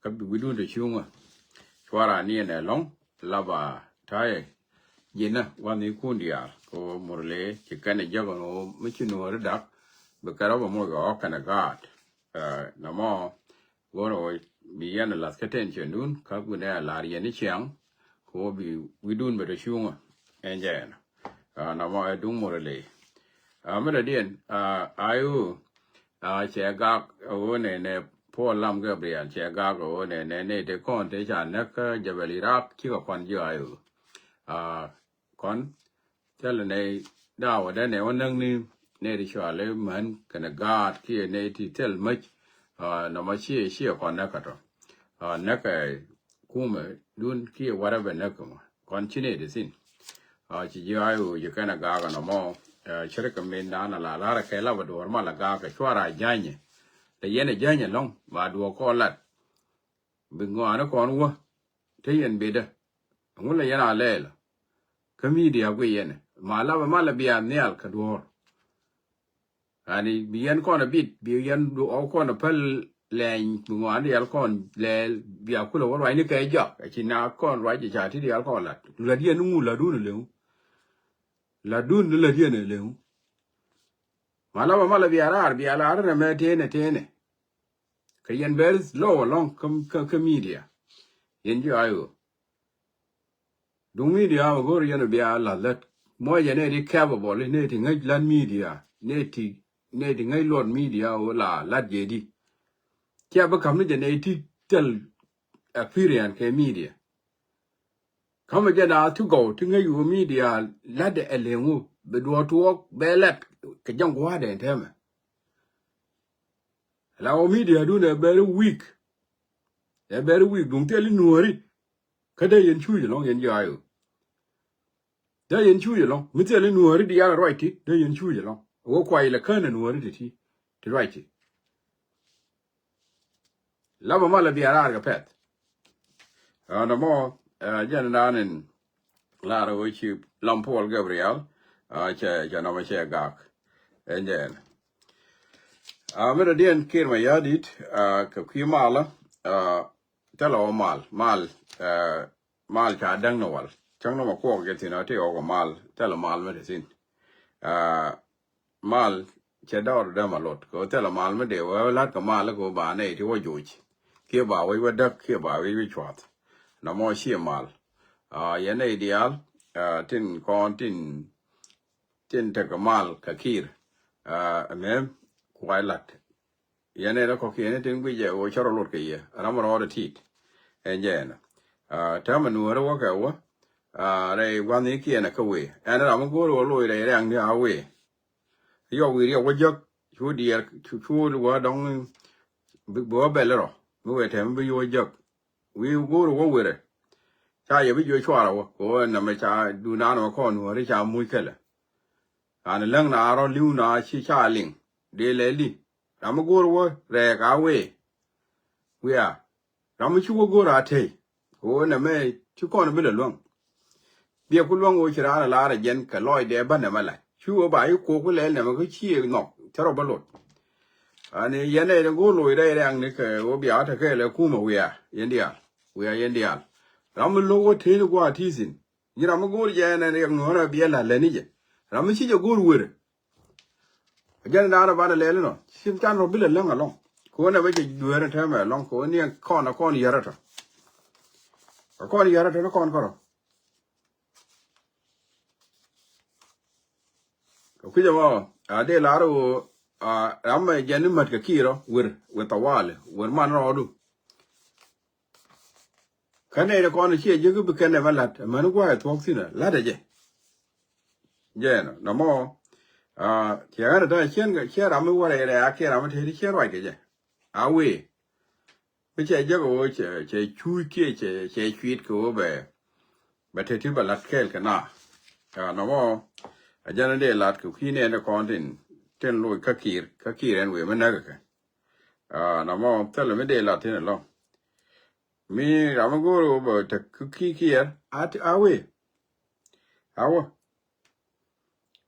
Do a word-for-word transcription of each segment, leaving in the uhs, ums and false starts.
Kä bi wi̱dun te cuŋä. Cuara ni ɛn ɛlɔ̱ŋ laba ta̱yɛ. Ji̱nä wanhikun diaal kɛ ɣöö Murle ci kɛn ɛ jäk ɛn ɣöö mi ci Nuɔ̱ɔ̱ri dak bi kɛ rɔ bɛ moc kɛ ɣɔ̱k kɛnɛ gaat. Nɔmɔ go̱o̱r ɣöö bi yɛn ɛ lath kä tɛn ciɛŋdun kä guinɛ ɛ lar yɛn i̱ ciaŋ kɛ ɣöö bi wi̱dun bɛ te cuŋä. Ɛn jɛ ɛn nɔmɔ ɛ duŋ Murle. Mi dɔ̱diɛn a ɣöö cɛ gak ɣöö nɛnɛ Paul Lam Gabriel cɛ gak ɣöö nɛnɛ nɛy te kɔn te ca näk kä Jebel Iraq cikɛ kɔn ji̱ a ɣöö kɔn thilɛ nɛy daawä dee nɛ wä näk ni nɛy ti cuali män kɛnɛ gaat kiɛ nɛy ti thil mäc. Nɔmɔ ciɛ ciɛ kɔn näk kä tɔ näk kɛ kumɛ dun kiɛ warɛ bɛ näk kɛ mɔ kɔn ci nɛy ti thin. Ci ji̱ a ɣöö ji̱ kɛnɛ gaak ɛnɔmɔ. Cärkɛ min dan a la la̱rä kɛ lapä duɔ̱ɔ̱r mal a gaak kɛ cuarɛ a ja̱nyɛ. Lɛ yɛn a ja̱nyɛ lɔ̱ŋ ba duɔ̱ɔ̱r kɔn lat. Bi ŋɔaani kɔn wä te yɛn bitdä. Ŋu lɛ yɛn a lɛɛl kä midia guiy yɛn ma lapä mal a bia nhial kɛ duɔ̱ɔ̱r. Ani bi yɛn kɔn a bit bi yɛn ɔ kɔn a päl lɛny bi ŋɔaani diaal kɔn lɛɛl bia kulɛ wä ruacni kɛ jɔak a ci na kɔn ruac ca ti diaal kɔn lat lat yɛn ŋu latdun a leŋu. Latdun ni lat yɛn a leŋu. Ma lapä mal a bia raar bia lar rɛ mɛ tënɛ tënɛ. Kɛ yɛn bɛr low ɛlɔ̱ŋ kä midia. Yɛn ji̱ a ɣöö duŋ midia mɛ go̱o̱r yɛn bia lath lät. Muɔcɛ nɛy ti capable nɛy ti ŋäc la̱t midia nɛy ti nɛy ti ŋäc luɔt midia ɣöö la la̱t jɛ di. Cia bi ka̱m ni jɛ nɛy ti thil experience kɛ midia. Ka̱mɛ jɛ na ti gɔw ti ŋäc ɣöö midia la̱tdɛ ɛ leŋ ɣöö bi duɔ̱ɔ̱r tuɔɔk bɛ lat kɛ jɛŋ gua̱a̱dɛ ɛn täämɛ. La ɣöö midia dun ɛ very weak. Ɛ very weak duŋ thil i̱ nuɔ̱ɔ̱ri. Kä dee yɛn cuuc ɛlɔ̱ŋ yɛn ji̱ a ɣöö dee yɛn cuuc ɛlɔ̱ŋ mi thil i̱ nuɔ̱ɔ̱ri diaal ruac ti dee yɛn cuuc ɛlɔ̱ŋ. Ɣöö kuay lɛ kään ɛ nuɔ̱ɔ̱ri ti ti ti ruac ti. Lapä mal a bia raar kɛ pɛth. Ɛn ɛmɔ jɛn dan in lar ɣöö ci Lam Paul Gabriel cɛ cɛ nɔmɔ cɛ gak. Ɛn jɛ ɛn mi dɔ̱diɛn Kiir Mayardit kɛ kui̱ malä. Thilɛ ɣɔw mal mal mal ca däŋ ni wal cäŋ ni ma kuɔk jɛ thi̱n ɔ ti ɣɔw kɛ mal thilɛ mal mi te thi̱n. Mal cɛ dɔɔr däm a lot kɛ ɣöö thilɛ mal mi dee wee la̱t kɛ mal kɛ ɣöö ba nɛy ti wä joc kiɛ ba wec wä däk kiɛ ba wec wä cuath. Nɔmɔ ciɛ mal. Yɛn nɛy diaal tin kɔn tin tin tekɛ mal kɛ Kiir. Ɛmɛ kuay la̱t. Yɛn ɛ rɛ kɔ̱kiɛn tin guic ɛ ɣöö cä rɔ lot kɛ yɛ ram rɔɔdɛ ti̱i̱t. Ɛn jɛ ɛn täämɛ nuɔ̱ɔ̱rä wä kɛ wä rɛy gua̱thnikiɛn ɛ kä wëë ɛn ram mi go̱o̱r ɣöö loc rɛy rɛ̈ŋni a wëë. Yɔw wi̱i̱ riɛk wä jäk cu diɛɛr cu wä dɔ̱ŋ bi wä bɛl rɔ mi wëë tɛm bi wä jäk. Wi̱i̱ go̱o̱r wä wërɛ ca yɛ bi jiɔ cuarɛ wä kɛ wä nɛmɛ ca duundan wä kɔn nuɔ̱ɔ̱ri ca muc kɛlɛ. An läŋ na rɔ li̱w na ci ca liŋ dee lɛ li̱. Ram mi go̱o̱r wä rɛɛk a wee. Wiaa ram mi ci wä go̱o̱r a tey kɛ wä nɛmɛ ci kɔn bi lɛ luäŋ. Biɛ ku luäŋ wä ci raan a laar a jɛn kɛ lɔcdɛ bä nɛmɛ lac ci wä ba ci kook ku lɛl nɛmɛ kä ci ɛ nhɔk cä rɔ bä lot. Ani yɛn ɛ go̱o̱r loc rɛy rɛɛkni kɛ wä bia tekɛ lɛ kumɛ wiaa yɛn diaal. Wiaa yɛn diaal ram mi lo̱k wä tëëni gua̱a̱ ti̱thi̱n. Nyi ram mi go̱o̱r jɛ ɛn riɛk nuɔ̱ɔ̱rɛ biɛ la̱t lɛni jɛ. Ram mi ci jɛ go̱o̱r wërɛ. Jɛn daanɔ banɛ lɛl inɔ ci can rɔ bilɛ läŋ alɔŋ. Kɛ wä nɛ bä jɛ dueer in tɛmɛ alɔŋ kɛ wä ni kɔn a kɔn yärä tɔ. Kɛ kɔn yärä tɔ ni kɔn kärɔ. Kɛ kui̱c ɛmɔ a dee lar ɣöö ram mɛ jɛn ni mät kɛ ki̱i̱rɔ wër wër thawali wër man rɔɔdu. Kä nɛy ni kɔn ciɛ jiäk bi kɛn nɛ bä la̱t amäni gua̱a̱c thuɔ̱k thi̱n ɛ la̱t ɛ jɛ. Jɛ ɛnɔ nɔmɔ ciɛ ɣän ɛ tɔ̱ ciɛn ciɛ ram mi wärɛ rɛ a kiɛ ram mi te ti ciɛn ruac kɛ jɛ. A wëë mi cɛ jiäk ɛ ɣöö cɛ cuuc kiɛ cɛ cuit kɛ ɣöö bɛ bɛ te ti bɛ la̱t kɛɛl kɛ na. Nɔmɔ a jɛn ɛ dee la̱t kɛ kui̱ nɛn ɛ kɔn tin tin loc kä ki̱i̱r kä ki̱i̱r ɛn wëë mi näk ɛ kɛ. Nɔmɔ thilɛ mi dee la̱t thi̱n ɛlɔ̱ŋ. Mi ram mi go̱o̱r ɣöö bɛ tek kä ki̱i̱r a wee. A wä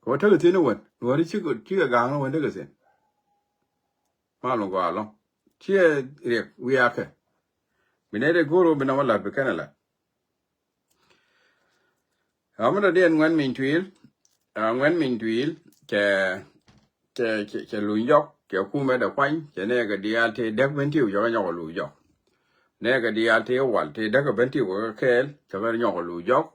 kɛ wä tekɛ thi̱n ɛ wän nuɔ̱ɔ̱ri cikɛ ga̱a̱ŋ ni wän tekɛ thi̱n. Mal mi gɔaa ɛlɔ̱ŋ ciɛ riɛk wiakɛ. Bi nɛy dee go̱o̱r ɣöö bi nɔmɔ la̱t bi kɛn ɛ la̱t. Ɣä mi dɔ̱diɛn Ŋuɛn Miny Tuil, aa, Ŋuɛn Miny Tuil cɛ, cɛ, cɛ, cɛ luny jɔk, cɛ kumɛ dee kuany, cɛ nɛɛkɛ diaal tëë däk Bentiu cɛ kɛ nyɔk ɛ luny jɔk. Nɛɛkɛ diaal tëë wal tëë däk Bentiu kɛ kɛɛl cɛ kɛ nyɔk ɛ luny jɔk.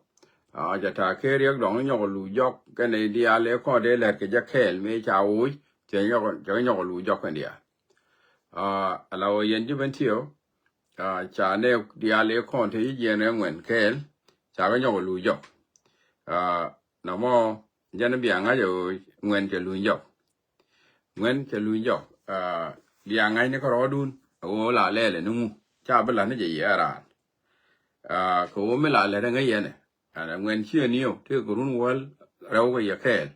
Aa, cɛ ta̱a̱ kɛ Riɛk Dɔŋ nyɔk ɛ luny jɔk, kɛnɛ diaal ëë kɔn dee lɛr kɛ jɛ kɛɛl mëë ca woc, cɛ nyɔk, cɛ kɛ nyɔk ɛ luny jɔk kɛn diaal. Aa, ala ɣöö yɛn ji̱ Bentiu, aa, ca nɛɛk diaal ëë kɔn te ji̱ jiɛɛn ɛ Ŋuɛn kɛɛl, ca kɛ nyɔk ɛ luny jɔk. Aa, nɔmɔ jɛn bia ŋa̱c ɛ ɣöö Ŋuɛn cɛ luny jɔk. Ŋuɛn cɛ luny jɔk. Aa, bia ŋa̱c ni kärɔɔdun ɛ ɣöö la lɛɛlɛ ni ŋu, ca bi la̱t ni jɛ yɛ raan. Aa, kɛ ɣöö mi la lät ɛ ŋäc yɛn ɛ. Ɛn ɛ Ŋuɛn ciɛ niëw, tëë kɛ run wäl rɛw kɛ yɛ kɛɛl.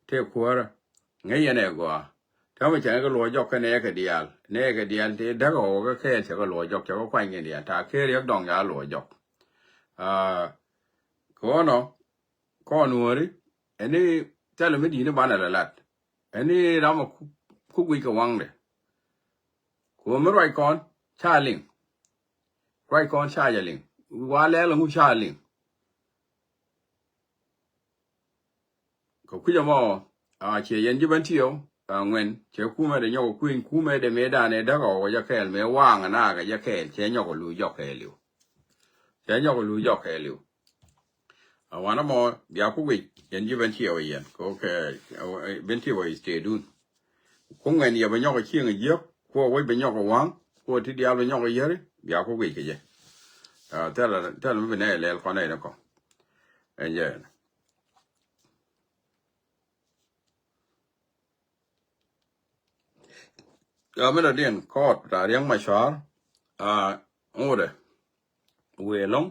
Tëë kuäärä, ŋäc yɛn ɛ gɔaa. Täämɛ cɛ ŋäc kɛ luɔc jɔk kɛ nɛɛkɛ diaal. Nɛɛkɛ diaal tëë däk ɛ ɣɔw kɛ kɛɛl cɛ kɛ luɔc jɔk, cɛ kɛ kuany kɛn diaal. Ta̱a̱ kɛ Riɛk Dɔŋ ca luɔc jɔk. Aa, kɛ ɣɔnɔ, kɔn Nuääri, ɛn ni thilɛ mi di̱i̱t ni banɛ lɛ lat. Ɛn ni ram ɛ ku, ku guic kɛ waŋdɛ. Kɛ ɣöö mi ruac kɔn, ca liŋ. Ruac kɔn ca jɛ liŋ. Wa lɛl ɛŋu ca liŋ. Kɛ kui̱c ɛmɔ, aa, ciɛ yɛn ji̱ Bentiu, aa, Ŋuɛn, cɛ kumɛ dee nyɔk kui̱ny, kumɛ dee mëëdan ëë däk ɛ ɣɔw kɛ jɛ kɛɛl, mëë waaŋ ɛ naak kɛ jɛ kɛɛl, cɛ nyɔk ɛ luny jɔk kɛɛliw. Cɛ nyɔk ɛ luny jɔk kɛɛliw. Aa, wanɛ mɔ, bia ku guic, yɛn ji̱ Bentiu ɛ yɛn, kɛ ɣöö kɛ, ɛ, Bentiu ɛ stay dun. Ku Ŋuɛn yɛ bɛ nyɔk ɛ cieŋ ɛ jiäk, ku ɛ wec bɛ nyɔk ɛ waŋ, ku ɛ ti diaal bɛ nyɔk ɛ yäri, bia ku guic kɛ jɛ. Aa, thilɛ, thilɛ mi bi nɛy ɛ lɛl kɔn nɛy ni kɔ. Ɛn jɛ. Aa, mi dɔ̱diɛn kɔɔt ta̱a̱ Riɛk Macuaar, aa, ŋotdɛ. Wëë ɛlɔ̱ŋ,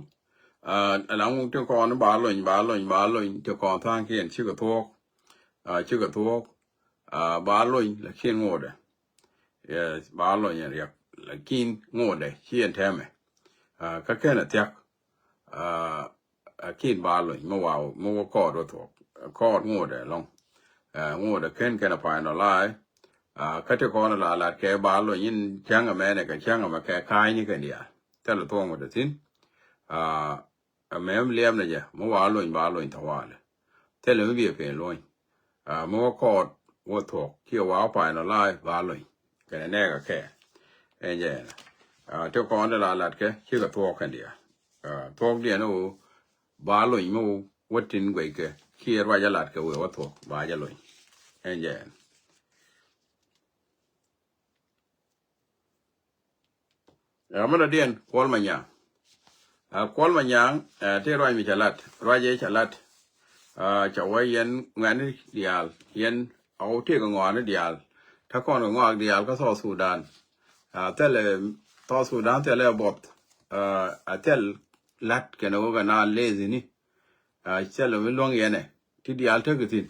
aa, ɛlɔ̱ŋ ti kɔn ba lony, ba lony, ba lony, ti kɔn tha̱a̱ŋkiɛn cikɛ thuɔ̱k. Aa, cikɛ thuɔ̱k. Aa, ba lony, lakin ŋotdɛ. Yes, ba lony ɛn Riɛk, lakin ŋotdɛ ci ɛn tɛmɛ. Aa, kä kɛn ɛ thia̱k. Aa, lakin ba lony, mi wa, mi wa kɔɔt wä thuɔ̱k. Kɔɔt ŋotdɛ ɛlɔ̱ŋ. Aa, ŋotdɛ ken kɛn ɛ pa̱a̱ny lɔ la̱a̱y. Aa, kä ti kɔn la lat kɛ ba lony in cäŋ ɛmɛnɛ kɛ cäŋ ɛmɛ kɛ ka̱a̱cni kɛn diaal. Thilɛ thuɔ̱k mi te thi̱n. Aa, ɛmɛ mi liɛpnɛ jɛ, mi wa lony ba lony thawali. Thilɛ mi biɛ pen lony. Aa, mi wä kɔɔt wä thuɔ̱k, kiɛ wa wä pa̱a̱ny lɔ la̱a̱y ba lony. Kɛnɛ nɛɛkɛ kɛ. Ɛn jɛ ɛnɛ. Aa, ti kɔn ti la lat kɛ, cikɛ thuɔ̱k kɛn diaal. Aa, thuɔ̱kdiɛn ɣöö ba lony mi wä tin guɛckɛ, kiɛ ruac a lat kɛ wëë wä thuɔ̱k, ba jɛ lony. Ɛn jɛ ɛnɛ. Ɛ, mi dɔ̱diɛn Kuɔl Manyaŋ. Ɛ, Kuɔl Manyaŋ, ɛ, tëë ruac mi cɛ lat, ruac ëë cɛ lat. Ɛ, cɛ wä yɛn ŋuɛ̈tni diaal, yɛn ɣɔw tëëkɛ ŋɔaani diaal. Te kɔn kɛ ŋɔak diaal kä South Sudan. Ɛ, thilɛ South Sudan thilɛ buɔth. Ɛ, a thil la̱t kɛnɛ wä kɛ naan lethini. Ɛ, thilɛ mi luäŋ yɛnɛ ti diaal tekɛ thi̱n.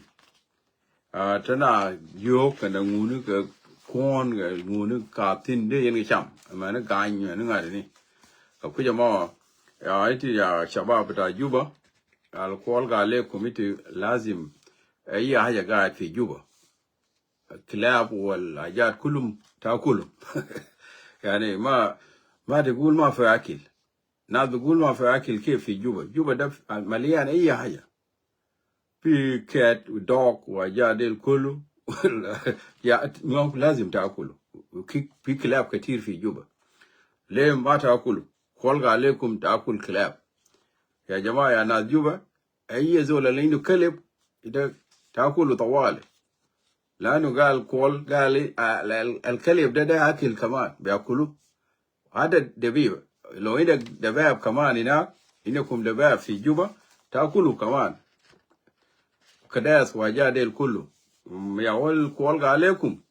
Aa, te na yio̱o̱k kɛnɛ ŋuni kɛ kuɔ̱ɔ̱n kɛ ŋuni ka thi̱n dee yɛn kɛ cam. Mɛni ga̱ny mɛni ŋa̱t ni. Kɛ kui̱c ɛmɔ, aa, iti ya shabab bita Juba. Al Kuɔl gal lɛ committee lazim. Ɛ, ya haja gaid fi Juba. Kilab wal hajat kulum ta kulum. Yani ma, ma tigul ma fi akil. Nas bigul ma fi akil kef fi Juba. Juba da malian ay haja. Fi cat, dog, wa hajat del kulu. Ya, ma lazim takulu. Fi kilab katir fi Juba. Le ma takulu. Kuɔl gal lekum takul kilab. Ya jamaa ya nas Juba. Ay zol al indu keleb, ita takulu tawali. Lanu gal Kuɔl gal, al, al, al keleb da, da akil kaman, biakulu. Hada dabiba. Lo indak dabab kaman ina, indakum dabab fi Juba, takulu kaman. Kadas wa hajat del kulu. Mm, ya wal Kuɔl gal lekum.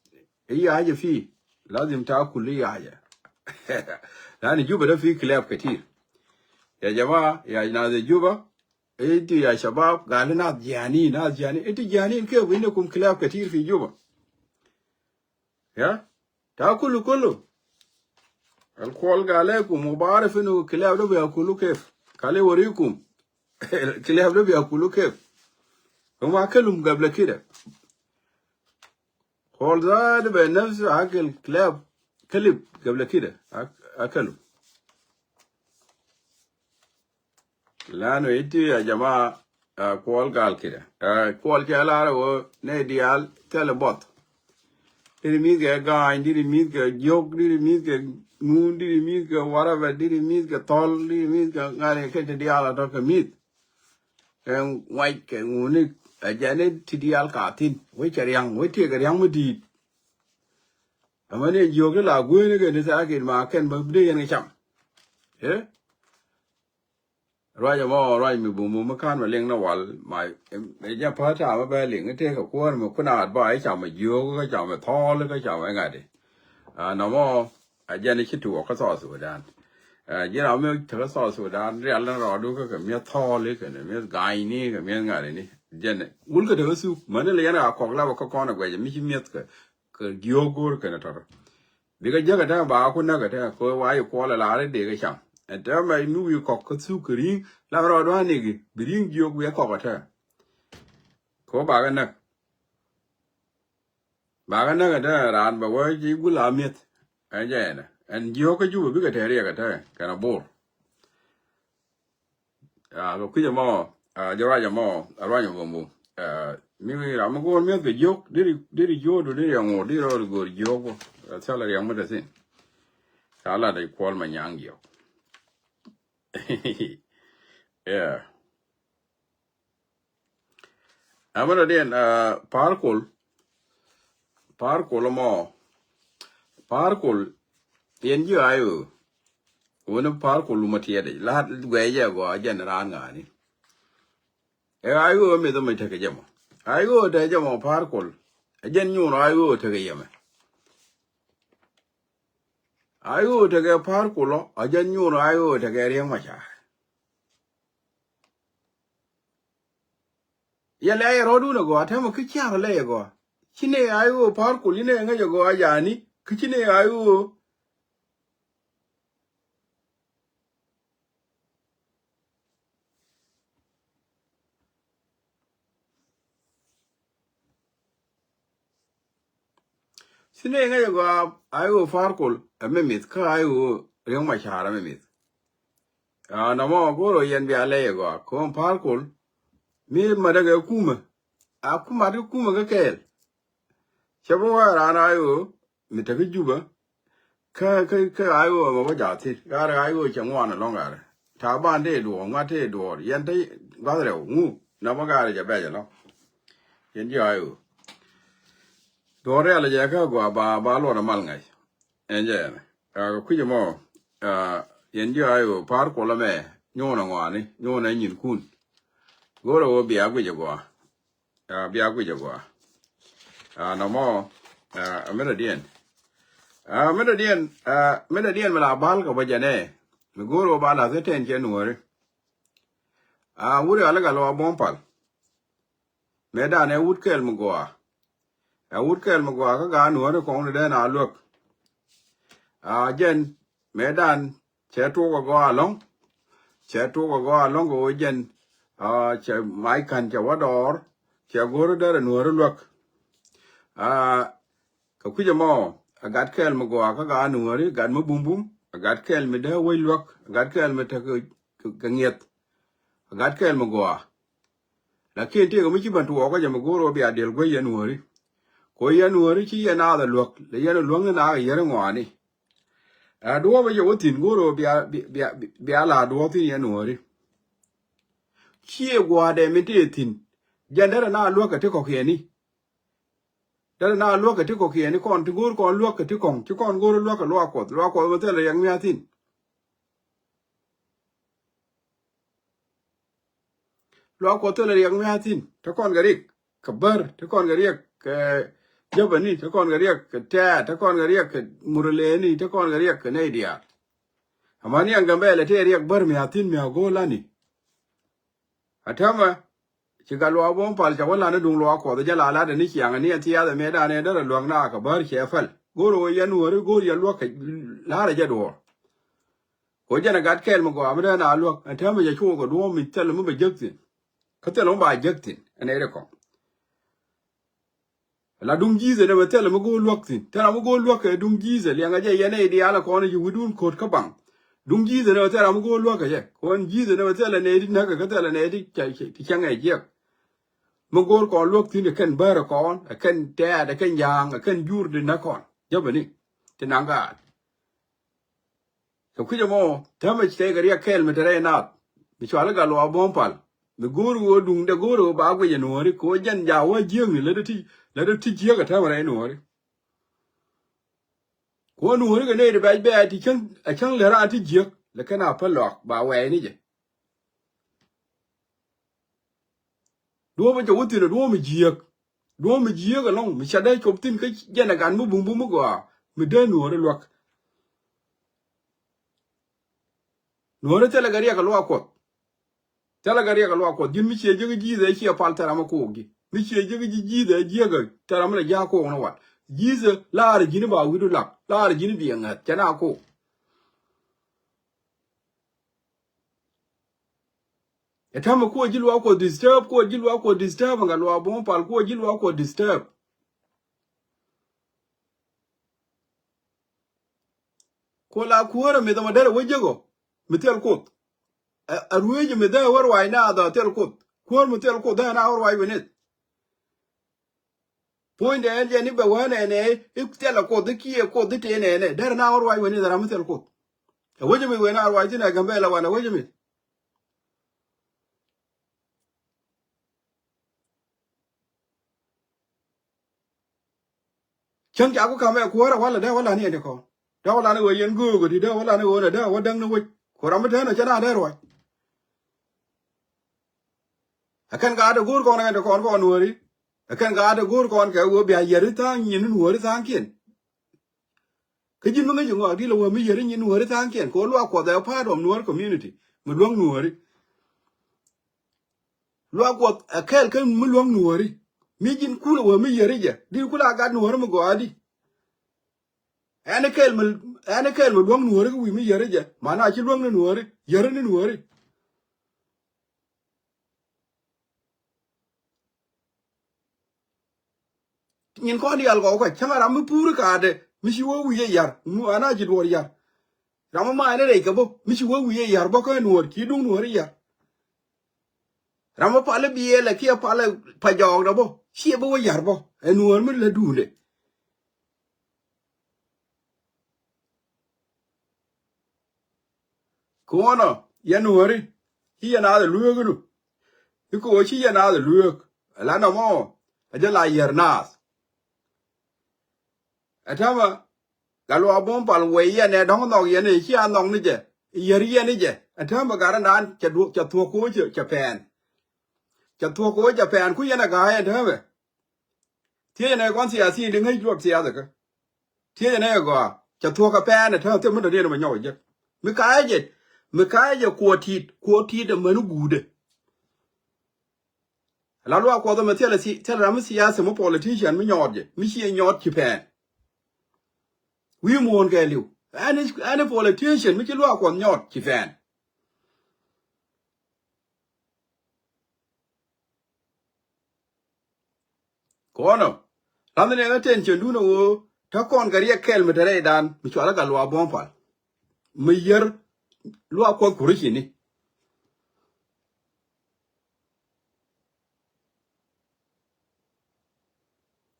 Ay haja fi, lazim takulu ay haja. Lanu Juba da fi kilab katir. Ya jamaa, ya nas Juba, Intu ya shabab, gal nas jani, nas jani. Intu jani kef, indakum kilab katir fi Juba. Ya? Takulu kulu. Al Kuɔl gal lekum, ma barif inu kilab da biakulu kef. Kali wurikum. Kilab da biakulu kef. Huma akalum gabla kida. Kuɔl zatu be nafsu akil kilab, keleb gabla kida. Ak-, akalum. Lanu iti ya jama, ah, kuɔl gal kida. Ah, kuɔl cɛ lar wä nɛ dial thɛl buɔth. Diri mi̱th kɛ ga̱a̱ny, diri mi̱th kɛ jiök, diri mi̱th kɛ ŋun, diri mi̱th kɛ whatever, diri mi̱th kɛ thɔl, diri mi̱th kɛ ŋa̱ri kɛ ti dial atɔ kɛ mi̱th. Kɛ ŋuac kɛ ŋuni, a jɛn ni ti dial ka thin. Wec kɛ riaŋ, wec tiek kɛ riaŋ mi di̱i̱t. Ɛmɛ ni jiök ti la gueeni kɛ ni thaakit ma kɛn bä bi dee yɛn kɛ cam. Eh? Ruac ɛmɔ, ruac mi bum bum mi kan mi liŋ ni wal ma, ɛ, ɛ, jɛ pa ta̱a̱ mi bɛ liŋ itek kɛ kuäär mi kun a advice cam mi jiök kä cam mi thɔɔl kä cam mi ŋa̱t i̱. Ah, nɔmɔ a jɛn i̱ ci tuɔɔk kä South Sudan. Ah, ji̱n ram mi te kä South Sudan rial ni rɔɔdu kä kɛ mi̱eth thɔɔl i̱ kɛn mi̱eth ga̱a̱cni kɛ mi̱eth ŋa̱t i̱ni. Jɛn wul kɛ te kä thuk mäni lɛ yɛn a kɔk lapɛ kä kɔn a guɛc mi ci mi̱eth kɛ kɛ jiök go̱o̱r kɛn tɔt. Bikɛ jäk ɛ tɛmɛ ba ku näk ɛ tɛmɛ kɛ wa yi kuɔl ɛ la ri dee kɛ cam. Ɛ tɛmɛ mi wi̱i̱ kɔk kä thuk kɛ ri̱i̱ŋ la rɔɔdu a niki bi ri̱i̱ŋ jiök wi̱i̱ kɔk ɛ tɛmɛ. Kɛ wa ba kɛ näk. Ba kɛ näk ɛ tɛmɛ raan bɛ wee ji̱ gul a mi̱eth. Ɛ jɛ ɛnɛ ɛn jiök kä Jubɛ bikɛ tɛɛ riɛk ɛ tɛmɛ kɛn a bor. Ah, kɛ kui̱c ɛmɔ, ah, jɛ ruac ɛmɔ, a ruac ɛmɔ bumbu. Ah, mi ram mi go̱o̱r mi̱eth kɛ jiök, diri, diri jiöödu, diri ɛŋu, diri rɔɔd go̱o̱r jiök bä. Ah, thilɛ riɛk mi te thi̱n. Ca lat ɛ kuɔl ma nyaŋ jiök. Yeah. Amɛ dɔ̱diɛn, ah, Pa̱a̱r Kol. Pa̱a̱r Kol ɛmɔ. Pa̱a̱r Kol yɛn ji̱ a i̱ ɣöö. Wen Pa̱a̱r Kol lumä tiɛɛt i̱ la guɛc jɛ gɔaa jɛn raan ŋa̱a̱ni. Ɛ a i̱ ɣöö mith ɛmɔ tekɛ jɛ mɔ. A i̱ ɣöö tekɛ jɛ mɔ Pa̱a̱r Kol. Ɛ jɛn nyuun a i̱ ɣöö tekɛ yɛmɛ. A i̱ ɣöö tekɛ Pa̱a̱r Kol ɔ, a jɛn nyuun a i̱ ɣöö tekɛ Riɛk Macar. Yɛ lɛ yɛ rɔɔdun agɔaa, tɛmɛ kä ciaŋ lɛ yɛ gɔaa. Ci nɛ a i̱ ɣöö Pa̱a̱r Kol, ci nɛ ŋäc agɔaa yani, kä ci nɛ a i̱ ɣöö. Ci nɛ ŋäc agɔaa a i̱ ɣöö Pa̱a̱r Kol ɛ mi mith, kä a i̱ ɣöö Riɛk Macar ɛ mi mith. Ah, nɔmɔ go̱o̱r ɣöö yɛn bia lɛy agɔaa, kɔn Pa̱a̱r Kol mi mat ɛ kɛ kumɛ. A kumat kä kumɛ kä kɛɛl. Cɛ bi wä raan a i̱ ɣöö mi te kä Jubä. Kä, kä, kä a i̱ ɣöö mɛ wä jaathin. Gaarɛ a i̱ ɣöö cɛ ŋuan ɛlɔ̱ŋ gaarɛ. Ta̱a̱ ban tëë duɔ̱ɔ̱r, ŋuan tëë duɔ̱ɔ̱r. Yɛn te gua̱th rɛw ŋu. Nɔmɔ gaarɛ jɛ bɛc ɛlɔ̱ŋ. Yɛn ji̱ a i̱ ɣöö. Duɔ̱ɔ̱r rial jɛ kä gɔaa ba, ba luɔt ɛ mal ŋa̱c. Ɛn jɛ ɛn. Ah, kɛ kui̱c ɛmɔ. Ah, yɛn ji̱ a i̱ ɣöö Pa̱a̱r Kol ɛmɛ. Nyuun ɛ ŋuani. Nyuun ɛ nyinkun. Go̱o̱rɛ ɣöö bia guic ɛ gɔaa. Ah, bia guic agɔaa. Ah, nɔmɔ, ah, a mi dɔ̱diɛn. Ah, a mi dɔ̱diɛn, ah, a mi dɔ̱diɛn mi la bal kɛ bä jɛnɛ. Mi go̱o̱r wä bal a thitɛn cɛ nuɔ̱ɔ̱ri. Ah, wut ɛ ɣal ɛ gal wä buɔ̱m pal. Mëë dan ɛ wut kɛl mi gɔaa. Ɛ wut kɛl mi gɔaa kä gaa nuɔ̱ɔ̱ri kɔŋni dee na luäk. Ah, jɛn, mëë dan, cɛ tuɔk agɔaa ɛlɔ̱ŋ. Cɛ tuɔk agɔaa ɛlɔ̱ŋ kɛ ɣöö jɛn, ah, cɛ mac ka̱n cɛ wä dɔɔr. Cɛ go̱r derɛ nuɔ̱ɔ̱ri luäk. Ah, kɛ kui̱c ɛmɔ, a gat kɛl mi gɔaa kä gaa nuɔ̱ɔ̱ri, gat mi bumbum, a gat kɛl mi dee wec luäk, a gat kɛl mi tekɛ kɛ, kɛ ŋiɛth. A gat kɛl mi gɔaa. Lakin tëëkɛ mi ci ben tuɔɔkä jɛ mi go̱o̱r ɣöö bia diɛl guec yɛn nuɔ̱ɔ̱ri. Kɛ ɣöö yɛn nuɔ̱ɔ̱ri ci yɛn naath ɛ luäk, lɛ yɛn ɛ luäk ni naath ɛ yɛn ɛ ŋɔaani. Ɛ duɔ̱ɔ̱p ɛ yɛ wä thi̱n go̱o̱r ɣöö bia, bia, bia, bia la duɔ̱ɔ̱p thi̱n yɛn nuɔ̱ɔ̱ri. Ciɛ gua̱a̱dɛ min tëë thi̱n. Jɛn derɛ na luäk kɛ ti kɔ̱kiɛni. Derɛ na luäk kɛ ti kɔ̱kiɛni kɔn ti go̱o̱r kɔn luäk kɛ ti kɔ̱ŋ. Ci kɔn go̱o̱r luäk kɛ luaak Kuɔth. Luaak Kuɔth mi thilɛ riɛk mia̱a̱ thi̱n. Luaak Kuɔth thilɛ riɛk mia̱a̱ thi̱n. Te kɔn kɛ riɛk kɛ bär, te kɔn kɛ riɛk kɛ jäpäni, te kɔn kɛ riɛk kɛ tɛ̈ɛ̈t, te kɔn kɛ riɛk kɛ muruleni, te kɔn kɛ riɛk kɛ nɛy diaal. Amäni ɛn Gambɛlɛ tëë riɛk bär mia̱a̱ thi̱n mia̱a̱ go̱o̱r lani. A täämɛ ci gat luaak buɔ̱m pal ca wä lan i̱ duŋ luaak Kuɔth jɛ la lat ni ciaŋ ni ɛn thiath ɛmɛ dan ɛ derɛ luäk na kɛ bär cɛ päl. Go̱o̱r ɣöö yɛn nuɔ̱ɔ̱ri go̱o̱r yɛ luäk kɛ la̱rä jɛ duɔ̱ɔ̱r. Kɛ ɣöö jɛn ɛ gat kɛɛl mi gɔaa mi dee na luäk ɛn täämɛ jɛ cuɔk kɛ duɔ̱ɔ̱m mi thil mi bɛ jek thi̱n. Kä thil mi ba jek thi̱n ɛn ɛ ri kɔŋ. La duŋ Ji̱thɛ ni bɛ thil mi go̱o̱r luäk thi̱n. Thil mi go̱o̱r luäk kɛ duŋ Ji̱thɛ liɛŋɛ jɛ yɛn ɛ diaal ɛ kɔn ɛ ci wi̱dun ko̱t kä baŋ. Duŋ Jesus ni bɛ thilɛ ram mi go̱o̱r luäk kɛ jɛ. Kɔn Jesus ni bɛ thilɛ nɛy ti näk kɛ, thilɛ nɛy ti cɛ, cɛ, ti cɛ ŋɛc jiɛk. Mi go̱o̱r kɔn luäk thi̱n ɛ kɛn bär ɛ kɔn, ɛ kɛn tɛɛt, ɛ kɛn ja̱a̱ŋ, ɛ kɛn jur di näk kɔn. Jäpɛ ni ti naŋ gaat. Kɛ kui̱c ɛmɔ täämɛ ci tɛkɛ riɛk kɛɛl mi te rɛy naath mi cɔal i̱ Gatluak Buɔ̱m Pal. Mi go̱o̱r ɣöö duŋdɛ go̱o̱r ɣöö ba guic ɛ nuɔ̱ɔ̱ri kɛ ɣöö jɛn jaak wä jiäkni lät ti, lät ti jiäk ɛ täämɛ rɛy nuɔ̱ɔ̱ri. Kɛ ɣöö nuɔ̱ɔ̱ri kɛ nɛy ti bɛc bɛ̈ɛ̈ ti cäŋ, ɛ cäŋ lät raan ti jiäk lɛ kɛn a päl lɔak ba wɛɛy ni jɛ. Duɔ̱ɔ̱p in cɛ wä thi̱n ɛ duɔ̱ɔ̱p mi jiääk. Duɔ̱ɔ̱p mi jiääk ɛlɔ̱ŋ mi ca dee cop thi̱n kä jɛn ɛ gat mi bumbum mi gɔaa mi dee nuɔ̱ɔ̱ri luäk. Nuɔ̱ɔ̱ri thilɛ kɛ riɛk kɛ luaak Kuɔth. Thilɛ kɛ riɛk kɛ luaak Kuɔth. Ji̱n mi ciɛ jiäk ji̱ Jesus ciɛ pal thil ram mi kook ji̱. Mi ciɛ jiäk ji̱ Jesus jiäk thil ram mi lɛ ji̱ a kook ni wat. Jesus laarɛ ji̱n ba wi̱du lak. Laarɛ ji̱n bi ɛ ŋäth cɛ na kook. Ɛ täämɛ kuɔ ji̱ luaak Kuɔth disturb, kuɔ ji̱ luaak Kuɔth disturb, ɛ Gatluak Buɔ̱m Pal kuɔ ji̱ luaak Kuɔth disturb. Kuɔ la kuäärä mith ɛmɔ derɛ wä jiäk ɔ mi thil Kuoth. Ɛ, ɛ rueec mi dhɛ wä ruac naath ɔ thil Kuoth. Kuäär mi thil Kuoth dhɛ na wä ruac wä nith. Puɔ̱nydɛ ɛn jɛ ni bɛ wä nɛnɛ i̱ thilɛ Kuoth i̱ kiɛ Kuoth i̱ tëë nɛnɛ derɛ na wä ruac wä nith ram mi thil Kuoth. Ɛ wecä mi wee na ruac thi̱n ɛ Gambɛla wanɛ wecä mi. Cäŋ ca ku ka̱m ɛ kuäärä walɛ dee wä lan yɛn ti kɔn. Dee wä lan i̱ ɣöö yɛn göögä ti dee wä lan i̱ ɣöö nɛ dee wä däŋ ni wec. Ku ram mi tɛn ɛ cä na dee ruac. Ɛ kɛn gaat ɛ go̱o̱r kɔn ɛ kɛn ti kɔn kɔn nuääri. Ɛ kɛn gaat ɛ go̱o̱r kɔn kɛ ɣöö bia yɛr i̱ tha̱a̱ŋ nyin nuääri tha̱a̱ŋkiɛn. Kä ji̱n mi ŋäc iŋɔ a dil a wä mi yɛri nyin nuääri tha̱a̱ŋkiɛn kɛ ɣöö luaak Kuɔth ɛ part of Nuer community mi luäŋ nuääri. Luaak Kuɔth ɛ kɛɛl kä mi luäŋ nuääri. Mi ji̱n kul a wä mi yɛri jɛ dil kul a gat nuääri mi gɔaa di. Ɛn kɛɛl mi, ɛn kɛɛl mi luäŋ nuääri kä wi̱i̱ mi yɛri jɛ man a ci luäŋ ni nuääri yɛri ni nuääri. Nyin kɔn diaal kɔk kä cäŋ a ram mi puuri kaatɛ mi ci wä wi̱i̱ ɛ yar mi an a ci duɔɔr yar. Ram mi ma̱a̱ni rɛy kɛ bä mi ci wä wi̱i̱ ɛ yar bä kä ɛ nuɔɔr ci duŋ nuɔɔr ɛ yar. Ram mi palä biɛɛlɛ kiɛ palä pa jɔɔkdɛ bä ciɛ bä wä yar bä ɛ nuɔɔr mi lät duundɛ. Kɛ ɣöö nɔ yɛn nuääri ci yɛn naath ɛ lueek inu. I̱ kɛ ɣöö ci yɛn naath ɛ lueek ɛ la nɔmɔ ɛ jɛ la yɛr naath. Ɛ täämɛ Gatluak Buɔ̱m Pal wee yɛn ɛ dɔ̱ŋ nhɔk yɛn ɛ ci a nhɔk ni jɛ yɛr yɛn ni jɛ. Ɛ täämɛ gat rɛndan cɛ thuɔ̱k kɛ ɣöö cɛ pɛɛn. Cɛ thuɔ̱k kɛ ɣöö cɛ pɛɛn ku yɛn ɛ ga̱a̱c ɛn täämɛ. Thiecɛ nɛ kɔn siasa in di ŋäc luɔt siasa kä. Thiecɛ nɛ gɔaa cɛ thuɔ̱k kɛ pɛɛn ɛ täämɛ thil mi dɔ̱diɛn mɛ nyɔk jek. Mi ka̱a̱cɛ jɛ, mi ka̱a̱cɛ jɛ kuɔ ti̱i̱t, kuɔ ti̱i̱t ɛ mäni guutdɛ. La luaak Kuɔth ɛmɛ thilɛ si, thilɛ ram mi siasa mi politician mi nyɔɔt jɛ mi ciɛ nyɔɔt ci pɛɛn. Wi̱i̱ muɔ̱ɔ̱n kɛɛliw ɛn, ɛn politician mi ci luaak Kuɔth nyɔɔt ci pɛɛn. Kɔnɔ ram ni nɛ ŋä tɛn cɛn duun ɛ ɣöö te kɔn kɛ riɛk kɛl mi te rɛydan mi cualä Gatluak Buɔ̱m Pal mi yär luaak Kuɔth Kuurä cini.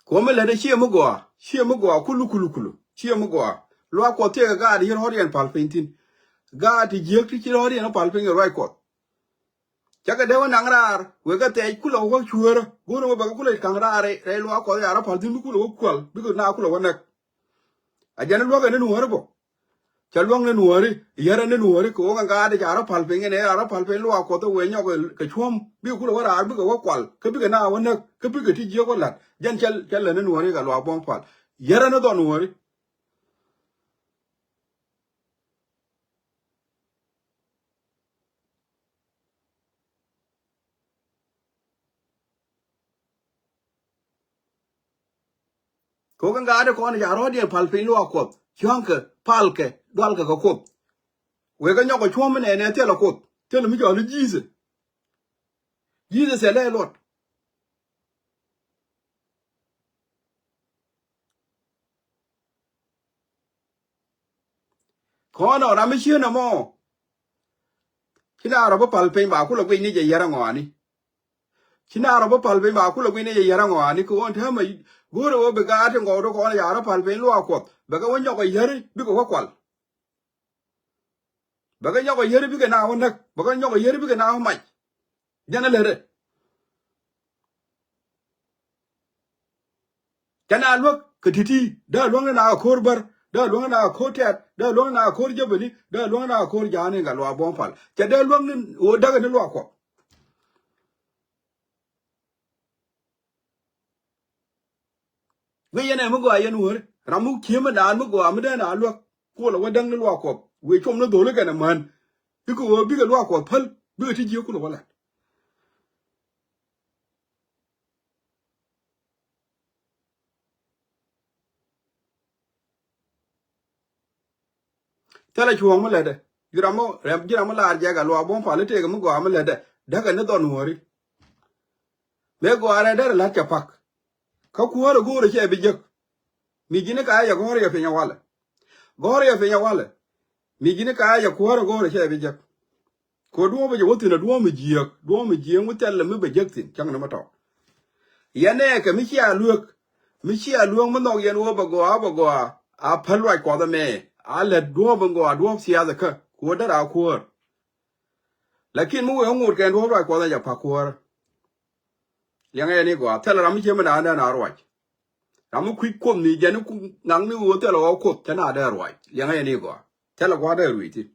Kuɔmɛ lät ɛ ciɛ mi gɔaa, ciɛ mi gɔaa kulu kulu kulu ciɛ mi gɔaa. Luaak Kuɔth tiɛɛkɛ gaat yɛn ɣɔ̱riɛn pal piny thi̱n. Gaat ti jiäk ti ci ɣɔ̱riɛn pal piny kɛ ruac Kuɔth. Cakɛ dee wä naŋ raar wekɛ thɛɛc kulɛ wä cueerä go̱o̱rä wä bɛ kɛ kulɛ kaŋ raar rɛy luaak Kuɔth yaar pal thi̱n bi kulɛ wä kual bikɛ na kulɛ wä näk. A jɛn luäk ɛn ni nuɔ̱ɔ̱ri bä. Ca luäŋ ni nuɔ̱ɔ̱ri, yär ɛn ni nuɔ̱ɔ̱ri kɛ ɣöö ŋa̱ gaatdɛ ca rɔ pal piny ɛn ɛ ca rɔ pal piny luaak Kuɔth ɛ wee nyɔk kɛ cuɔ̱m bikɛ kulɛ wä raar bikɛ wä kual kä bikɛ na wä näk kä bikɛ ti jiäk wä la̱t. Jɛn cɛ, cɛ lät ni nuɔ̱ɔ̱ri kɛ luaak Buɔ̱m Pal. Yär ɛn ni dhɔn nuɔ̱ɔ̱ri. Kɛ ɣöö kɛ ŋa̱a̱dɛ kɔn ca rɔ̱ɔ̱diɛn pal piny luaak Kuɔth cua̱ŋkɛ palkɛ dualkɛ kɛ Kuoth. Wekɛ nyɔkɛ cuɔ̱m mi nɛnɛ thilɛ Kuoth thilɛ mi cɔal i̱ Jesus. Jesus ɛ lɛ luɔt. Kɔn ɔ ram mi ciën ɛmɔ. Ci na rɔ bi pal piny ba kulɛ guic ni jɛ yɛr aŋɔani. Ci na rɔ bi pal piny ba kulɛ guic ni jɛ yɛr aŋɔani kɛ ɣöö ɛn täämɛ go̱o̱rɛ ɣöö bi gaat ti ŋɔwdu kɔn ca rɔ pal piny luaak Kuɔth bɛ kɛ wä nyɔk ɛ yäri bikɛ wä kual. Bɛ kɛ nyɔk ɛ yäri bikɛ na wä näk bɛ kɛ nyɔk ɛ yäri bikɛ na wä mac. Jɛn ɛ lätdɛ. Ca na luäk kɛ ti̱ti̱ dee luäŋni na kɛ ko̱r bär dee luäŋni na kɛ ko̱r tɛ̈t dee luäŋni na kɛ ko̱r jäpɛni dee luäŋni na kɛ ko̱r ja̱a̱ni kɛ luaak buɔ̱m pal. Ca dee luäŋni ɣöö däkɛ ni luaak Kuɔth. Guic yɛn ɛ mi gɔaa yɛn wäri ram mi ki̱e̱m mi daan mi gɔaa mi dee na luäk. Kulɛ wä däk ni luaak Kuɔth wëë com ni dho̱li kɛnɛ män. Bikɛ ɣöö bikɛ luaak Kuɔth päl bikɛ ti jiök kulɛ wä la̱t. Thilɛ cuɔ̱ɔ̱ŋ mi lätdɛ. Ji̱ ram mi rɛm ji̱ ram mi laar jɛ kɛ luaak buɔ̱m pal i̱ tëëkɛ mi gɔaa mi lätdɛ. Däkɛ ni dhɔn wäri. Mëë gɔaa rɛɛ derɛ la̱t cɛ pak. Kä kuäärä go̱o̱rä cɛ bi jek. Mi ji̱n i̱ ka yɛ gɔ̱rä yɛ piny ɛ walɛ. Gɔ̱rä yɛ piny ɛ walɛ. Mi ji̱n i̱ ka yɛ kuäärä go̱o̱rä cɛ bi jek. Kɛ duɔ̱ɔ̱p bä jɛ wä thi̱n ɛ duɔ̱ɔ̱p mi jiääk duɔ̱ɔ̱p mi jiääk mi thilɛ mi bɛ jek thi̱n cäŋ ni mi tɔ̱. Yɛn nɛɛkɛ mi cia lueek mi cia lueek mi nhɔk yɛn ɣöö bɛ gɔaa bɛ gɔaa. A päl luac Kuɔth ɛmɛ a lät duɔ̱ɔ̱p in gɔaa duɔ̱ɔ̱p thiath ɛ kä kuäär dee raa kuäär. Lakin mi wëë ŋot kɛn duɔ̱ɔ̱p luac Kuɔth ɛ jɛ pa̱k kuäärä. Liɛŋɛ yɛn i̱ gɔaa thilɛ ram mi cie mi naan dee na ruac. Ram mi kui̱c Kuoth ni jɛn i̱ ŋakni ɣöö thilɛ ɣɔw Kuoth cä na dee ruac liɛŋɛ yɛn i̱ gɔaa. Thilɛ gua̱a̱r dee rui̱c thi̱n.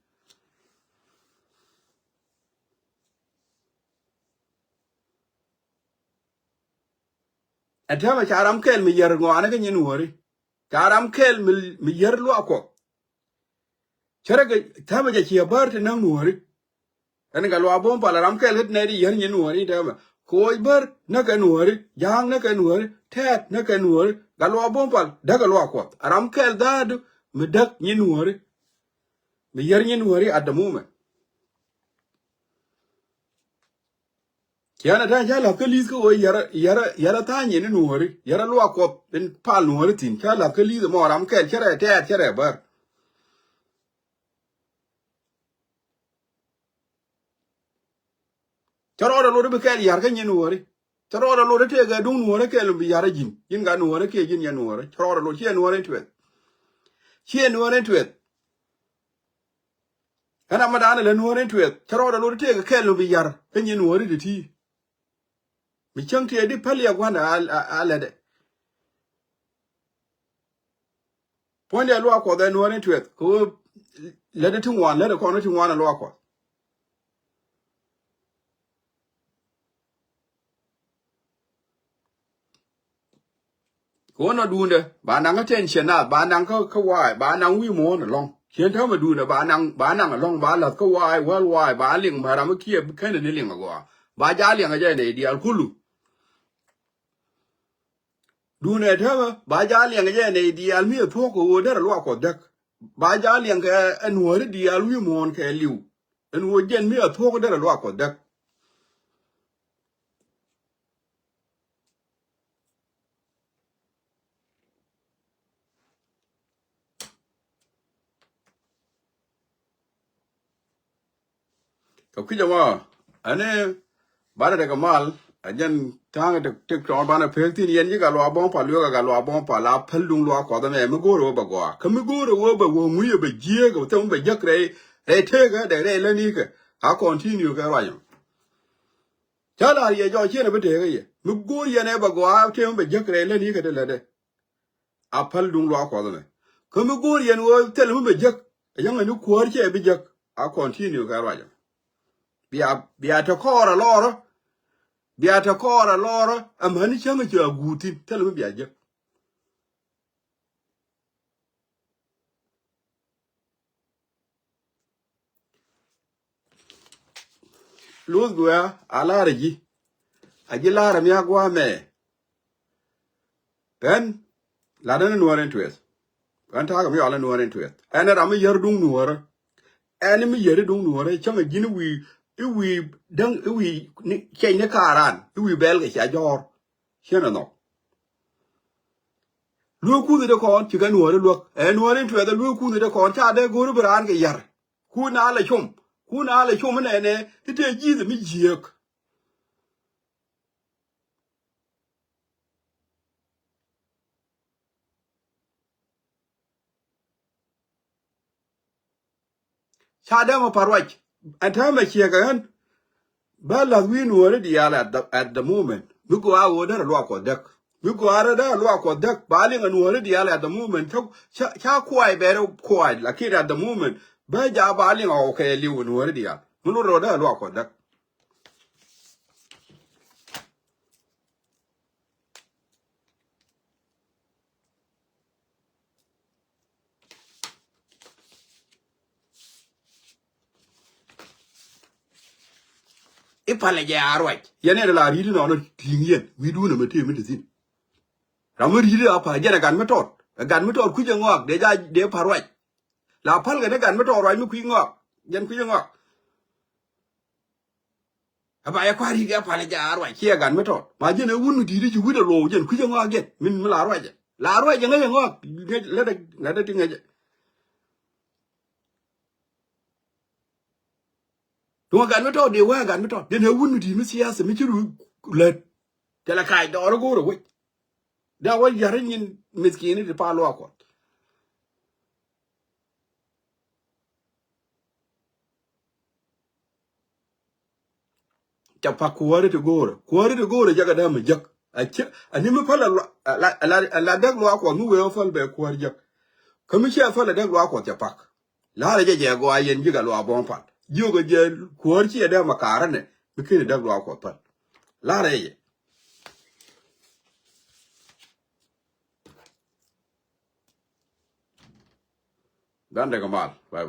Ɛ täämɛ ca ram kɛl mi yär ŋɔaani kä nyin wäri. Ca ram kɛl mi, mi yär luaak Kuɔth. Cärɛ kɛ täämɛ jɛ ciɛ bär ti näk nuɔ̱ɔ̱ri. Ɛn kɛ luaak buɔ̱m pal ram kɛl kä ti nɛy ti yär nyin nuɔ̱ɔ̱ri täämɛ. Koc bär näk kɛ nuɔ̱ɔ̱ri, ja̱a̱ŋ näk kɛ nuɔ̱ɔ̱ri, tɛɛt näk kɛ nuɔ̱ɔ̱ri. Kɛ luaak buɔ̱m pal däk kɛ luaak Kuɔth. Ram kɛl dhaadu mi däk nyin nuɔ̱ɔ̱ri. Mi yär nyin nuɔ̱ɔ̱ri at the moment. Ciɛn ɛ tɛn cä la̱th kä li̱th kä ɣöö yɛrɛ, yɛrɛ, yɛrɛ tha̱a̱ŋ nyin nuɔ̱ɔ̱ri, yɛrɛ luaak Kuɔth in pal nuɔ̱ɔ̱ri thi̱n. Cä la̱th kä li̱th ɛmɔ ram kɛl cärɛ tɛɛt cärɛ bär. Cä rɔɔdɛ lot bi kɛl yar kä nyin nuɔ̱ɔ̱ri. Cä rɔɔdɛ lot tëëkɛ duŋ nuɔ̱ɔ̱ri kɛl bi yar ɛ ji̱n. Ji̱n ka nuɔ̱ɔ̱ri kiɛ ji̱n yɛn nuɔ̱ɔ̱ri. Cä rɔɔdɛ lot ciɛ nuɔ̱ɔ̱ri tuɛth. Ciɛ nuɔ̱ɔ̱ri tuɛth. Ɛn amädan ɛ lɛ nuɔ̱ɔ̱ri tuɛth. Cä rɔɔdɛ lot tëëkɛ kɛl bi yar kä nyin nuɔ̱ɔ̱ri ti̱ti̱. Mi cäŋ tiɛɛdi päl yɛ gua̱n a, a, a lätdɛ. Puɔ̱nydɛ luaak Kuɔth ɛ nuɔ̱ɔ̱ri tuɛth kɛ ɣöö lätdɛ ti ŋuan lätdɛ kɔn ti ŋuan ɛ luaak Kuɔth. Kɛ ɣöö nɔ duundɛ ba naŋ kä tension nath ba naŋ kä, kä wa̱a̱ ba naŋ wi̱i̱ muɔ̱ɔ̱n ɛlɔ̱ŋ. Cien täämɛ duundɛ ba naŋ, ba naŋ ɛlɔ̱ŋ ba la̱th kä wa̱a̱ wäl wa̱a̱ ba liŋ mɛ ram kä kiɛ bi kɛn ni liŋ agɔaa. Ba ja̱ liɛŋ ɛ jɛ nɛy diaal kulu. Duundɛ täämɛ ba ja̱ liɛŋ ɛ jɛ nɛy diaal mi ɛ thuɔ̱k kɛ ɣöö derɛ luaak Kuɔth däk. Ba ja̱ liɛŋ kɛ ɛ nuɔ̱ɔ̱ri diaal wi̱i̱ muɔ̱ɔ̱n kɛ li̱w. Ɛn ɣöö jɛn mi ɛ thuɔ̱k derɛ luaak Kuɔth däk. Kɛ kui̱c ɛmɔ ɛn banɛ tekɛ mal a jɛn ta̱a̱ŋ tek, tek tɔɔn banɛ pek thi̱n yɛn ji̱ Gatluak Buɔ̱m Pal lueek a Gatluak Buɔ̱m Pal a päl duŋ luaak Kuɔth ɛmɛ mi go̱o̱rɛ wä bɛ gɔaa kä mi go̱o̱rɛ wä bɛ wä ŋui̱ ɛ bɛ jiääk ɛ bɛ thɛm bɛ jäk rɛy, rɛy teekä dɛ rɛy länikä. A continue kɛ ruac ɛmɔ. Cä la̱r yɛ jɔɔc ciɛn ɛ bi teekä yɛ mi go̱o̱r yɛn ɛ bɛ gɔaa tëë mi bɛ jäk rɛy länikä ti lätdɛ. A päl duŋ luaak Kuɔth ɛmɛ kä mi go̱o̱r yɛn ɣöö thilɛ mi bɛ jäk. Ɛ yäŋɛ ni kuäär cɛ bi jäk a continue kɛ ruac ɛmɛ. Bia, bia te kɔɔr ɛ lɔɔrä. Bia te kɔɔr ɛ lɔɔrä. Amäni cäŋ ɛ cɛ a guut thi̱n thilɛ mi bia jäk. Luth guɛ̈ɛ̈ a la̱rä ji̱. A ji̱ la̱rä mi a gua̱a̱ mɛ. Ɛn la̱t ɛn nuɔ̱ɔ̱r in tuɛth. Ɛn ta̱a̱ kɛ mi ɔl ɛn nuɔ̱ɔ̱r in tuɛth ɛn ram mi yär duŋ nuɔ̱ɔ̱rä. Ɛn mi yär i̱ duŋ nuɔ̱ɔ̱rä cäŋ a ji̱n i̱ wi̱i̱, i̱ wi̱i̱ däŋ i̱ wi̱i̱ cɛny ni ka̱a̱ran i̱ wi̱i̱ bɛl kɛ cia jɔ̱ɔ̱r. Ciɛn ɛ nhɔk. Luek kuth de kɔn ci kɛ nuɔɔri luäk. Ɛ nuɔɔri in tuɛth ɛ luek kuth de kɔn ca dee go̱o̱ri bi raan kɛ yar. Kun a lɛ com. Kun a lɛ com inɛnɛ i̱ tëë ji̱th mi jiääk. Ca dee mɔ pa̱r ruac. Ɛn täämɛ ciɛ kɛ ɣän. Bä la̱th wi̱i̱ nuɔɔri diaal at the, at the moment. Mi gɔaa ɣöö derɛ luaak Kuɔth däk. Mi gɔaa rɛ derɛ luaak Kuɔth däk. Ba liŋ a nuɔɔri diaal at the moment. Ca, ca, ca kuay bɛrɛ kuay. Lakin at the moment. Bä ja ba liŋ a ɣɔw kɛ liw nuɔɔri diaal. Mi lot rɛ derɛ luaak Kuɔth däk. I̱ palɛ jɛ a ruac. Yɛn ɛ la ri̱t inɔnɔ ti̱i̱ŋ yɛn wi̱i̱dun ɛmɛ tëë mi te thi̱n. Ram mi ri̱t a pa̱ jɛn ɛ gat mi tɔt. Ɛ gat mi tɔt kui̱c ɛ ŋɔak dee ja dee pa̱ ruac. La päl kɛ ni gat mi tɔt ruac mi kui̱c ŋɔak. Jɛn kui̱c ɛ ŋɔak. Ɛ ba yɛ kua̱r ri̱t ɛ palɛ jɛ a ruac ciɛ gat mi tɔt. Ma jɛn ɛ wun mi di̱i̱t i̱ ci wi̱t ɛ luɔw jɛn kui̱c ɛ ŋɔak jɛn. Min mi la ruac jɛ. La ruac jɛ ŋäc ɛ ŋɔak. Ŋäc lät ɛ ŋäc ɛ ti ŋäc ɛ. Duŋ a gat mi tɔt dee wee a gat mi tɔt. Jɛn ɛ wun mi di̱i̱t mi siasa mi ci ru lät. Thilɛ kac dɔɔr ɛ go̱o̱r ɛ wec. Dee a wä ya̱r nyin mithkini ti pa̱a̱l luaak Kuɔth. Ca pak kuäär ti go̱o̱rä. Kuäär ti go̱o̱rä jɛ kɛ dämɛ jek. A cä, a ni mi päl a la, a la, a la, a la däk luaak Kuɔth mi wee wä päl bɛ kuäär jek. Kä mi cɛ päl a däk luaak Kuɔth ca pak. La̱rä jɛ jɛ gɔaa yɛn ji̱ kɛ luaak buɔ̱m pal. Jiök a jɛ kuäär ci a dämɛ ka̱rä nɛ. Mi ken a däk luaak Kuɔth päl. La̱rä jɛ jɛ. Gandɛ kɛ mal. Bye bye.